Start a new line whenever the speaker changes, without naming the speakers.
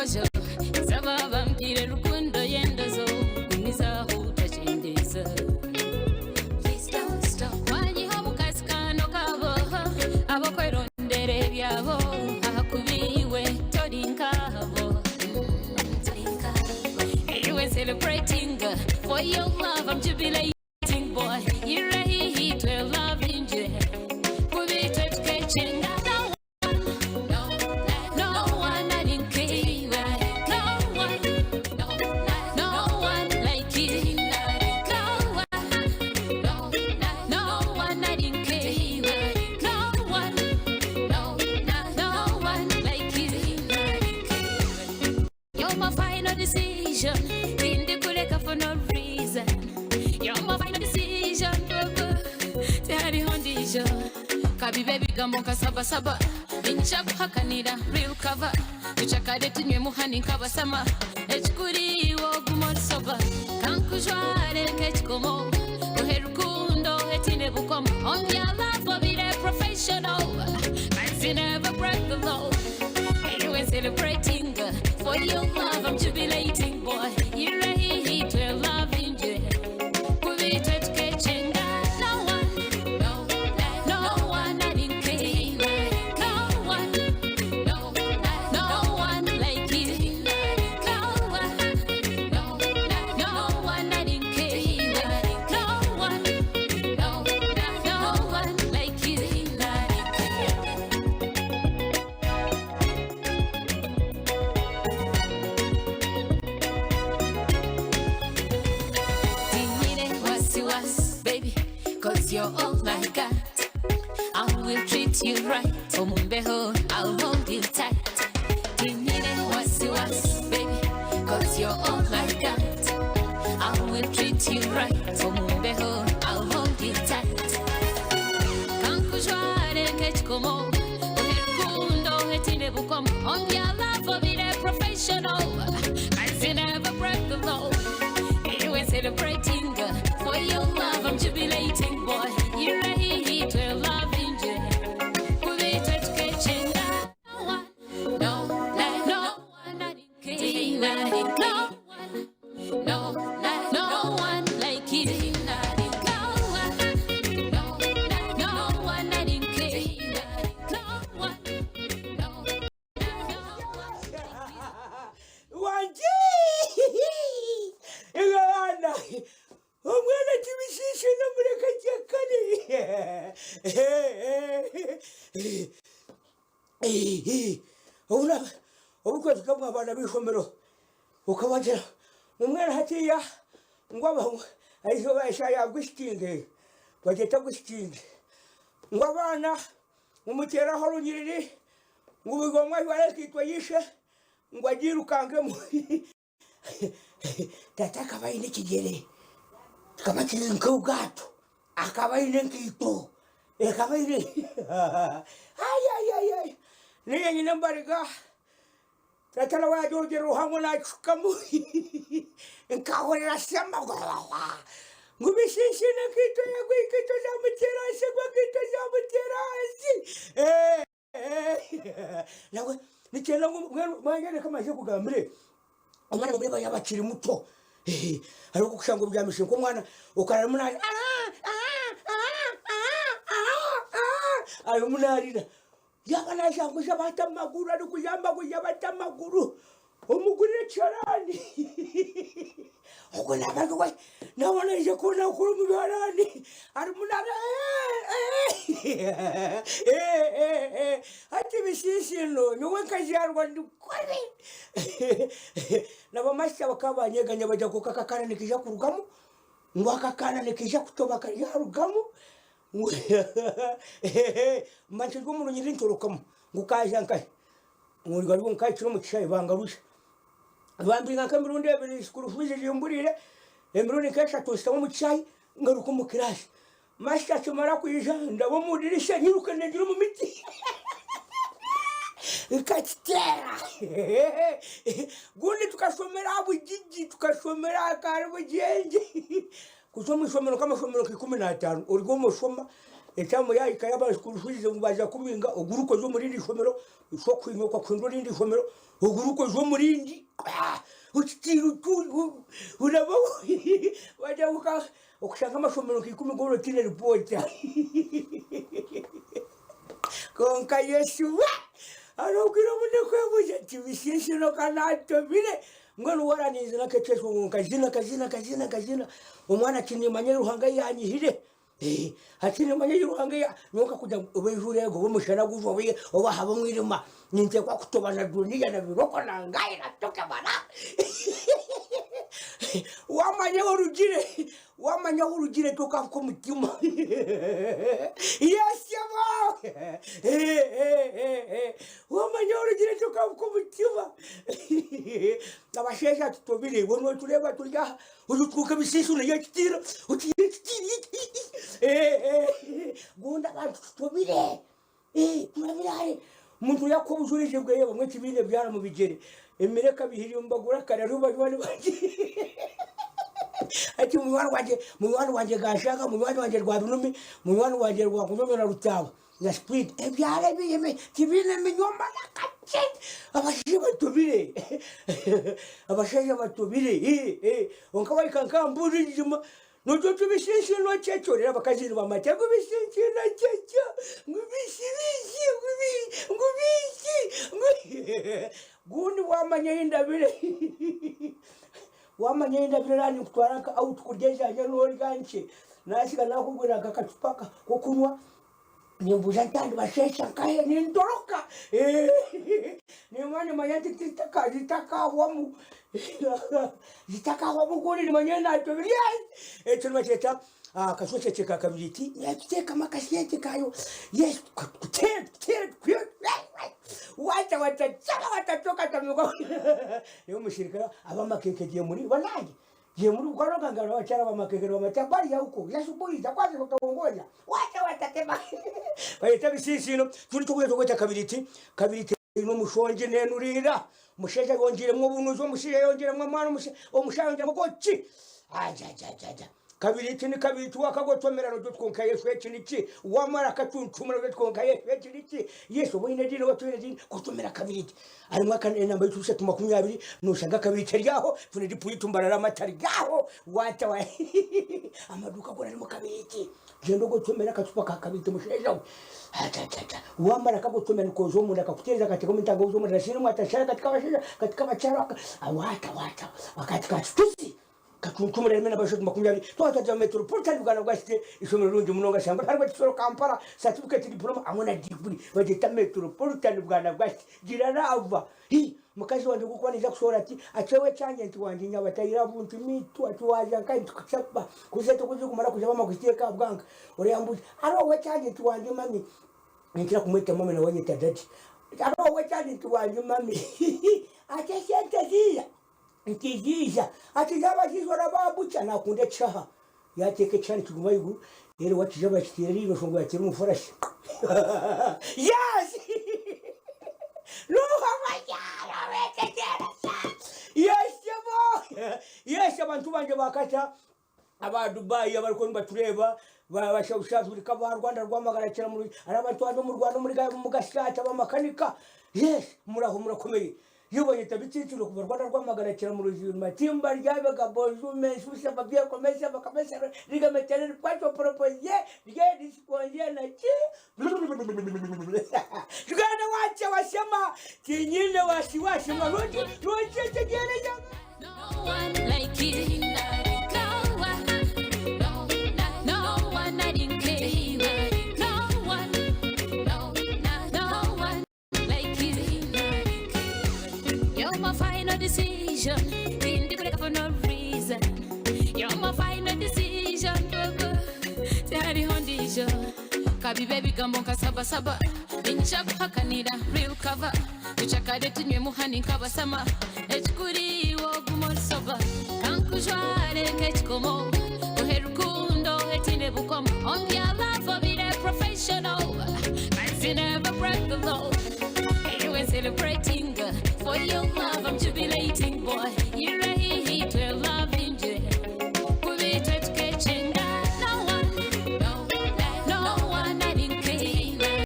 Bikojo nsaba bampire rukundo y'endozo gumizaho otakyendeeza. Please don't stop. Wanyiha omu kazi kano kabo ab'okwerondera ebyabo ahakuba iwe tori nkabo. Iwe celebrating for your love I'm jubilating. You're my final decision. Tindikureka for no reason. You're my final decision. Tihariho ndijo. Kabibe ebigambo nka saba saba. Ninyija kuhakanira real cover. Tucakare tunywe muhani nk'abasama. Ekikuri iwe ogume ori sober. Kankujware nk'ekikomo. Nkuhe rukundo etiine bukomo. On your love obire professional. Cause you never break the law. Iwe celebrating for your love I'm jubilating boy. You're hitwe loving you. Kubitwe tukechenga. No one, no, no one ari No one, no, no one like you. No one, no, no one ari No one, no, no one like you. Tinyine wasiwasi, baby, cause you're all I got. I will treat you right. Omumbeho, I'll hold you tight. Tinyine wasiwasi, baby, cause you're all I got. I will treat you right. Omumbeho, I'll hold you tight. Kankujware nk'ekikomo, ohe rukundo etiine bukomo. On your love, obire professional. Cause you never break the law. Iwe celebrating for your love, I'm jubilating, boy. You're hitwe loving you. Kubitwe tukechenga. No one, no, no one no one, no, no one like you. No one, no, no one no one, no, no one.
Wangi! Abaana omwana tibishiishe nomureka kare. Obu twahika omu abaana b'eishomero okabagira ngu mbwenu hatiiya ngu eizooba eshaaha ya gwisitingi bagyeta gwisitingi ngu abaana ngu muteereho orunyiriri ngu buri omwe ajware enkaito ya ishe ngu agiirukangemu. Tata akaba aine ekigyere kikaba kiri nk'obwato, akaba aine enkaito ekaba eine ayayayay niinye nyine embariga tata nawe yaagira orugyere ruhango naakishukamu nkahurira shema ngu bishinshiine enkaito yagwa enkaito zaamuteera ahansi egwa enkaito zaamuteera ahansi. Nawe nikyenda ngu mbwenu mwanya reka mbanze nkugambire, omwana nomureeba yaaba akiri muto hariho obu okushanga obyamiise nk'omwana okarara arimu narira arimu narira, yaaba najanguza ati amaguru arikujambaguza ati amaguru. Omugurire ekiharani ogwo naaba ari we naaba naija kuba nakora omu biharani arimu nara hati bishiishino nyowe nkazaarwa ndi kubi na bamasita bakaba banyeganya bagira ngu aka akaana nikaija kurugamu ngu aka akaana nikaija kutoba karyarugamu mba nkiri omu runyiriri ntorokamu ngu kaaja nkahi. Ngu gari nkahikire omu kishaayi bangarusya. Bambinga nk'emirundi ebiri school fees zimburiire, emirundi nk'eshatu nshutami omu kishaayi ngaruka omu kiraasi. Masita akimara kwija ndaba omu dirisa nyiruka ningira omu miti nkakiteera. Gundi tukashomera aha Bugigi, tukashomera aha Karibugyengye. Kuza omu ishomero nk'amashomero nka 15 ori omushoma, etaamu yaahika yaaba school fees ngu baaza kubinga oguruka oze omu rindi ishomero, Oshusha okuhinywa okakuhindura erindi ishomero, Ogurikwojwa omurindi okitiire oraba okushanga amashomero nka ikumi goona otiine ripoota. Kwonka Yesu we hariho obwire obu ndikwebuuza nti bisiisino ka naatomire mbwenu waaraninzire nk'ekyeshwe ngu nkazina nkazina nkazina nkazina omwana ati niimanya ei Ruhanga yaanyihire. Hati nimanya ei Ruhanga ya nyowe nkakugira ngu oba enjura egwa oba omushana gujwa oba oba haba omwirima ninteekwa kutoba na duniya na biroko na ngayi na tokebara wamanya ahu orugire wamanya ahu orugire tokafuka omutima yesebo wamanya ahu orugire tokafuka omutima abashaija tutobire iwe notureeba turi aha Otuuka ebishiisho naye akitiira otiire ekitiira gundi abantu tutobire turabire hare omuntu yakuha obujurizi bweye bamwe tibaine ebyara omu bigyere emere ekabihirira omu bagura kare hariho banywani bangye hati munywani wangye munywani wangye Gashaaga munywani wangye Rwabinumi munywani wangye Rwakunyonyo na Rutaaba na Speed ebyaro ebi tibiine minyomba nakakye abashaija batobire abashaija batobire kwonka wahika nka aha mbuzi nzima nogira oti bishinshiino kyekyo reero abakazi nibamanya ngu bishinshiino kyekyo ngu bishi bishi ngu ngu bishi gundi wamanya ei ndabire wamanya ei ndabire reero ninkutwara nka out kurya enjanja norya nkye nasiga nakugurira nk'akacupa k'okunywa Nimbuuza nti aha nibasheesha nkahe? Nintoroka nimba nimanya nti zitakahwamu zitakahwamu obundi nimanya naatobire ekyo nibakyeta akashwekye ka kabiriiti nituteekamu akasente kaayo yes tukuteere tukuteere waata watataba watatoka reero omusirikare ab'amakeeke gemuri banange Ye muri kukoroga ngaro abakyara bamakekero bamata bari huko ya shughuli za kwanza kutongoza wacha watatema bayeta ebisinsino turi tukuya tukweta kabiriti kabiriti eine omushongi nenuriira omushaija ayongyiremu obunuzi omushaija ayongyiremu amaani omushaija ayongyiremu obwoki ajajajaja kabiriti ni kabiriti wakagotomera nogira oti kwonka Yesu eki niki wamara akacuncumura nogira oti kwonka Yesu eki niki Yesu oba oine ediini oba toine ediini gotomera kabiriti Harimu enamba y'otushatu makumyabiri noshanga akabiri kari aho twine dipuyiti mbarara amata ari aho waata wa amaduuka goona harimu kabiriti gyenda ogotomere akacupa ka kabiriti mushaija we achachacha wamara kagotomera nikoza omunda kakuteereza kateekamu entangawizi omudarasiini mwatashara kati kabashaija kati kabakyara waata waata akati ka kituzi Kacuncumura rimwe na bashatu makumyabiri twaba twagira Metropolitan Uganda University ishomero rirungi munonga shangwe rihanirwe Kisoro Kampala certificate diploma hamwe na degree bagyeta Metropolitan Uganda University gira rava hi mukazi wangye ogu kuba naija kushohora ati achewe ekyangye nti wangye nyabatayira buntu mitu ati waja nkahi nti kuchapa kuzete kuzikumara kuja bama kuziteeka aha bwanka orayambuza aroho ekyangye nti wangye mami ninkira kumweta mami nawe anyeta daddy aroho ekyangye nti wangye mami ati esente ziiya Nti ziija. Ati zaaba ziija oraba bukya nakunda ekishaha. Yateeka ekishaha nikiguma ahaiguru reero wakija bakiteera eriino ngu yateera omufarashi. Yes! Yes sebo! Yes abantu bangye ba Qatar, aba Dubai abarikuba nibatureeba, ba South Africa, ba Rwanda Rwamagana Kiramuruzi, hariho abantu abari omu Rwanda omuri Gasyata abamakanika. Yes muraho murakomeye. Yebonye tabitsiitsirwe kuva Rwanda Rwamagana Kiramuruzi Matimba Ryabega Bonjour Mensu Sava Bien Comment Sava Comment Sava Riga Metereri Kwacho Proposie Rye Disponsie na Chi Uganda wacha washema Tinyine wasi washema Ruti Ruti Tegere Jama
No one like you. No one. No, no one I didn't care. No one. No, no one. Like you. You're my final decision. Tindikureka for no reason. You're my final decision. Tihariho ndijo. Kabibe ebigambo nka sabasaba. Ninjakuhakanira real cover. Tucakare tunywe muhani nk'abasama. Ekikuri iwe ogume ori sober. Kankujware nk'ekikomo. Nkuhe rukundo etiine bukomo. On your love obire professional. Cause you never break the law. Iwe celebrating for your love I'm jubilating boy. You're